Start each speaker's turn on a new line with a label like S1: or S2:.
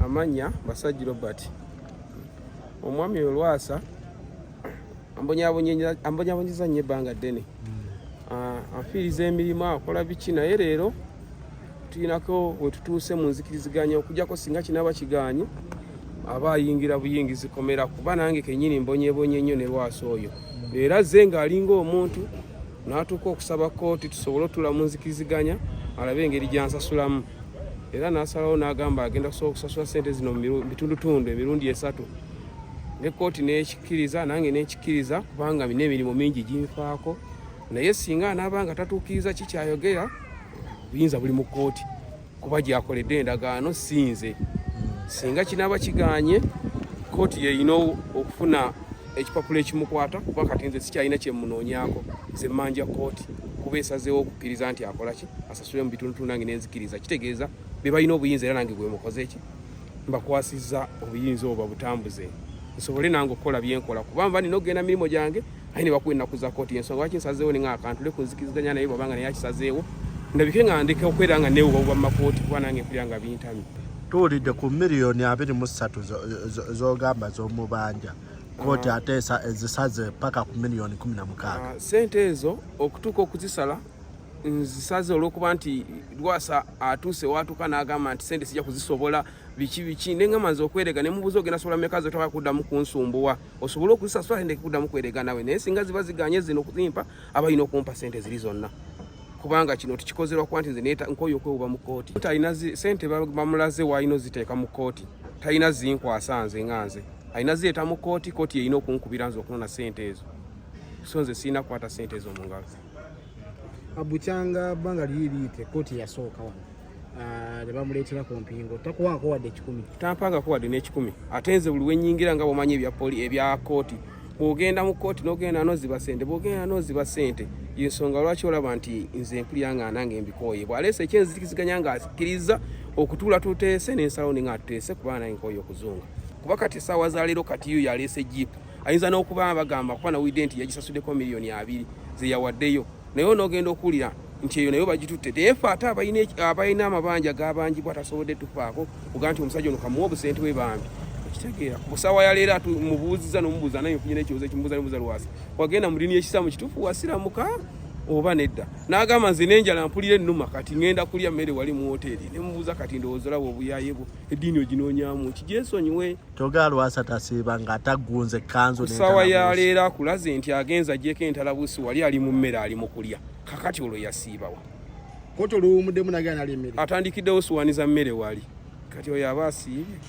S1: Amannya Basajji Robert. Omwami oyo Lwasa ambonyabonyeza nnyo ebbanga ddene. Ah, anfiiriza emirimu, akola biki, naye leero tulinako wetutuuse mu nzikiriziganya, okujjako singa kinaaba kigaanye aba ayingira buyingizi komera, kuba nange kenyini mbonyebonye nnyo ne Lwasa oyo. Leero azze ng'alinga omuntu n'atuuka okusaba kkooti tusobole otula mu nzikiriziganya alabe engeri gyansasulamu, era n'asalawo n'agamba agenda kusobola okusasula ssente zino mu bitundutundu emirundi 3, ne kkooti n'ekikkiriza, nange n'ekikkiriza, kubanga nina emirimu mingi ginfaako. Naye singa anaaba nga tatuukiriza kikyayogera, buyinza buli mu kkooti, kuba gyakoledde endagaano si nze. Singa kinaaba kiganye, kkooti yeyina okufuna ekipapula ekimukwata, kuba kati nze sikyalina kyemunoonyaako. Nze mmanja kkooti, kuba esazeewo okukkiriza nti akola ki, asasule mu bitundutundu, nange nenzikiriza. Kitegeeza be balina obuyinza, era nange gwe mukoze ki, mbakwasizza obuyinza obwo babutambuze, nsobole nange okukola byenkola, kuba nba nina okugenda mirimu gyange, aye ne bakuwa ennaku za kkooti. Ensonga lwaki nsazeewo ninga akantule ku nzikiriziganya naye, bwabanga naye akisazeewo, ndabike nga ndeka okwera nga neewubabuba mu makooti, kuba nange mpulira nga bintamye.
S2: Tuwulidde ku miliyoni 23 z'ogamba z'omubanja, kooti ate ezisaze paka ku miliyoni 16.
S1: Ah, sente ezo okutuuka okuzisala, nzisaze olw'okuba nti Lwasa atuuse watuuka n'agamba nti sente sijja kuzisobola, biki biki, nengamba nze okwerega ne mubuuza, ogenda sobola meka zo kuddamu kunsumbuwa osobole okuzisasula, ndeke kuddamu kwerega nawe. Naye singa ziba ziganye zino okuzimpa, aba alina okumpa sente ziri zonna, kubanga kino tikikozerwa kuba nti nze nkoye okwewuba mu kkooti. Talina sente bamulaze waalina oziteeka mu kkooti, talina zinkwasa nze nga nze, alina zireeta mu kkooti. Kkooti yerina okunkubira nze okunona sente ezo, so nze sirina kukwata sente ezo mu ngalo.
S3: Bukyanga bbanga liri liyite kkooti yasooka wano, ne bamuleetera ku mpingo, takuwangako wadde 100?
S1: Tampangako wadde n'ekikumi. Ate nze buli wenyingira, nga bwomanyi ebya poli, ebya kkooti, bw'ogenda mu kkooti n'ogenda noziba sente, bw'ogenda noziba sente. Yensonga lwaki olaba nti nze mpulira nga nange mbikooye. Bw'aleese ekyenzikiziganya ng'akkiriza okutuula tuteese, n'ensalawo ninga atuteese, kuba naye nkooye okuzunga. Kuba kati essaawa za leero kati yo yaleese jiipu, ayinza n'okuba bagamba, kuba nawulidde nti yagisasuddeko miliyoni 20 ze yawaddeyo, naye onoogenda okuwulira nti eyo nayo bagitutte. Teyefe ate abalina amabanja gabanjibwa tasobodde tufaako kuga nti omusajja ono kamuwa obusente bwe bambi. Okitegeera, ku ssaawa ya leero mubuuziza nomubuuza, naye nfunye n'ekibuuzo ekimubuuza, nemubuuza, "Lwasa, wagenda mu ddiini y'ekisiraamu, kituufu wasiramuka oba nedda?" N'agamba, "Nze n'enjala mpulira ennuma, kati ŋŋenda kulya mmere wali mu woteeri." Nemubuuza, "Kati ndowooza olaba obuyaye bwo, eddiini oginoonyaamu ki? Gyesonyiwe."
S2: Kyogera Lwasa tasiiba ng'ataggunze ekkanzu?
S1: Ku ssaawa ya leero akulaze nti agenza agyeko entalabuusi wali ali mu mmere, ali mu kulya. Kakati olwo yasiibawa?
S3: Kooti oluwumuddemu nagenda nalya emmere.
S1: Atandikiddewo suwaani za mmere wali. Kati oyo aba asiibye?